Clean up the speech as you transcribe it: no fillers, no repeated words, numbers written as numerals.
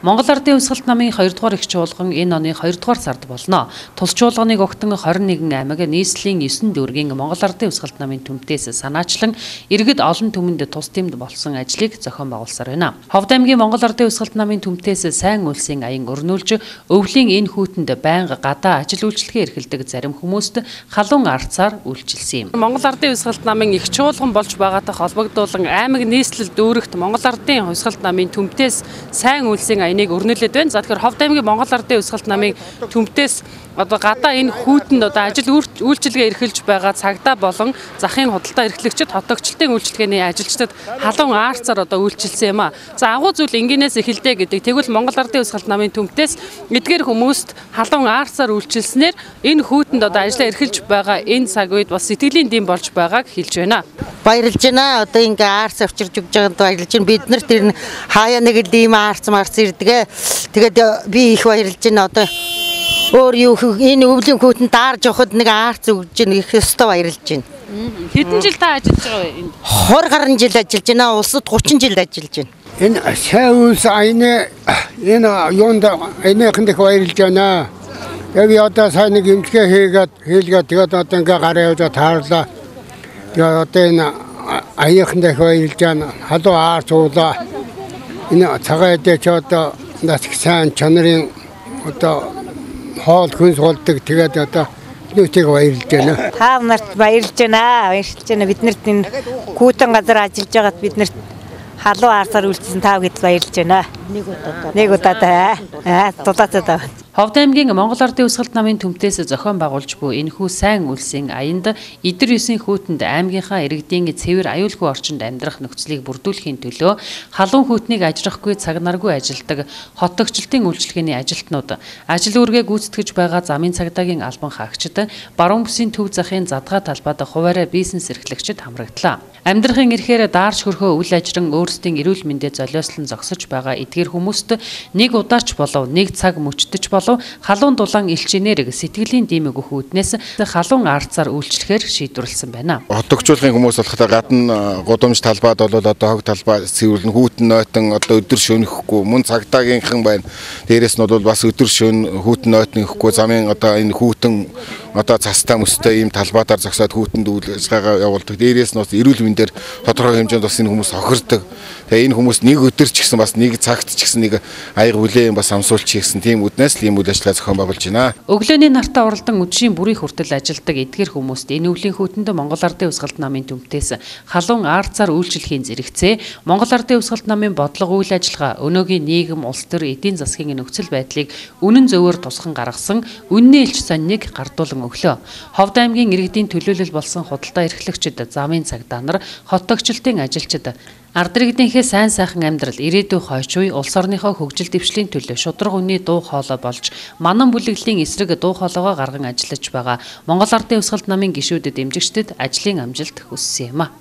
Монгол Ардын Хувьсгалт намын 2 дугаар их чуулган энэ оны 2 дугаар сард болно. Тус чуулганыг огтон 21 аймаг нийслэлийн 9 дүүргийн Монгол Ардын Хувьсгалт намын түмтээс санаачлан иргэд олон түмэнд тус тэмд болсон ажлыг зохион байгуулсаар байна. Ховд аймгийн Монгол Ардын Хувьсгалт намын түмтээс сайн үйлсийн аян өрнүүлж өвлийн энэ хүүтэнд байнга гадаа ажил үйлчилгээ эрхэлдэг зарим хүмүүст халуун арцаар үйлчилсэн юм. Монгол Ардын Хувьсгалт намын их чуулган болж байгаатай холбогдуулан аймаг нийслэл дүүрэгт Монгол Ардын Хувьсгалт намын түмтээс сайн үйлсийн аяныг өрнүүлээд байна. За тэгэхээр Ховд аймгийн Монгол Ардын Хувьсгалт намын түмтээс одоо гадаа энэ хүүтэнд одоо ажил үйлчилгээ эрхэлж байгаа цагдаа болон захын худалдаа эрхлэгчид, хотогчлтын үйлчилгээний ажилчдад халуун аарцаар одоо үйлчилсэн юм а. За агуу зүйл энгийнээс эхэлдэ гэдэг. Тэгвэл Монгол Ардын Хувьсгалт намын түмтээс эдгээр хүмүүст халуун аарцаар үйлчилснээр энэ хүүтэнд одоо ажлаа эрхэлж байгаа энэ цаг үед бас сэтгэлийн дэм болж байгааг хэлж байна. Баярлж байна. Одоо ингээ аарц авчирч өгч байгаад баярлж байна. Бид нарт тэр хаяа нэг л ийм аарц марц ирдэг. Тэгээд би их баярлж байна. Одоо өөр юу энэ өвлийн хүүтэнд даарж явахад нэг аарц өгч байна. Их ёстой баярлж байна. Хэдэн жил та ажиллаж байгаа вэ энд? 20 гаруй жил ажиллаж байна. Улсад 30 жил ажиллаж байна. Энэ сайн үйлс аяны энэ юунд энийхэнд их баярлж байна. Яг одоо сайн нэг эмчгээ хийлгээд тэгээд одоо ингээ гараа явж таарлаа. Тэгээд одоо энэ аяныханд их баярлж байна. Халуун аарц уулаа. Энэ цагаан эдээ ч одоо нас их сайн чанарын одоо хоол хүнс болдог. Тэгээд одоо нүтийг баярлж байна. Та нарт баярлж байна. Баярлж байна. Бид нарт энэ хүүтэн газар ажиллаж байгаад бид нарт халуун аарцаар үйлчилсэн тав гэдээ баярлж байна. Нэг удаа дулаацаа. Ховд аймгийн Монгол Ардын Хувьсгалт намын түмтээс зохион байгуулж буй энэхүү сайн үйлсийн аянд эдэр 9 хүүтэнд аймгийнхаа иргэдийн цэвэр аюулгүй орчинд амьдрах нөхцөлийг бүрдүүлэхийн төлөө халуун хүүтнийг ажрахгүй цаг наргүй ажилдаг хотогчлтын үйлчилгээний ажилтнууд, ажил үүргээ гүйцэтгэж байгаа замын цагдаагийн албан хаагчид, баруун бүсийн төв захын задгаа талбайд хуваарай бизнес эрхлэгчид хамрагдлаа. Амьдрахын эрхээр даарч хөрхөө үл ажран өөрсдийн эрүүл мэндээ золиослон зогсож байгаа эдгээр хүмүүст нэг удаач болов нэг цаг мөчтөж болов халуун дулаан элчинээр сэтгэлийн дэм өгөх үүднээс халуун аарцаар үйлчлэхээр шийдвэрлсэн байна. Хотогчуулгын хүмүүс болохтой гадна гудамж талбайд бол одоо хог талбай цэвэрлэн хүүтэн нойтон одоо өдөр шөнөхгүй мөн цагдаагийнхан байна. Дээрээс нь бол бас өдөр шөн хүүтэн нойтон өгөхгүй замын одоо энэ хүүтэн одоо цастай мөстэй ийм талбайдаар зогсоод хүүтэнд үйл ажиллагаагаа явуулдаг. Дээрээс нь бас эрүүл мэндээр тодорхой хэмжээнд бас энэ хүмүүс хохирдог. Тэгээ энэ хүмүүс нэг өдөр ч гэсэн бас нэг цагт ч гэсэн нэг аяга хүлээн бас амсуулчих гэсэн тийм үднээс л ийм үйл ажиллагаа зохион байгуулж байна. Өглөөний нартаа уралдан үдшийн бүрийн хүртэл ажилдаг эдгээр хүмүүст энэ өвлийн хүүтэнд Монгол Ардын Хувьсгалт намын түмтээс халуун аарцаар үйлчлэхийн зэрэгцээ Монгол Ардын Хувьсгалт намын бодлого үйл ажиллагаа, өнөөгийн нийгэм, улс төр, эдийн засгийн нөхцөл байдлыг үнэн зөвөөр тусган гаргасан үнний элч сонныг гардуулан өглөө. Ховд аймгийн иргэдийн төлөөлөл болсон худалдаа эрхлэгчид, замын цагдаа нар, хотогчлтын ажилчид ард иргэдийнхээ сайн сайхан амьдрал, ирээдүйн хойч үе, улс орныхоо хөгжил дэвшлийн төлөө шударга үнний дуу хоолой болж манан бүлэглэлийн эсрэг дуу хоолойгоо гарган ажиллаж байгаа Монгол Ардын Хувьсгалт намын гишүүдэд, дэмжигчдэд ажлын амжилт хүссэн юм а.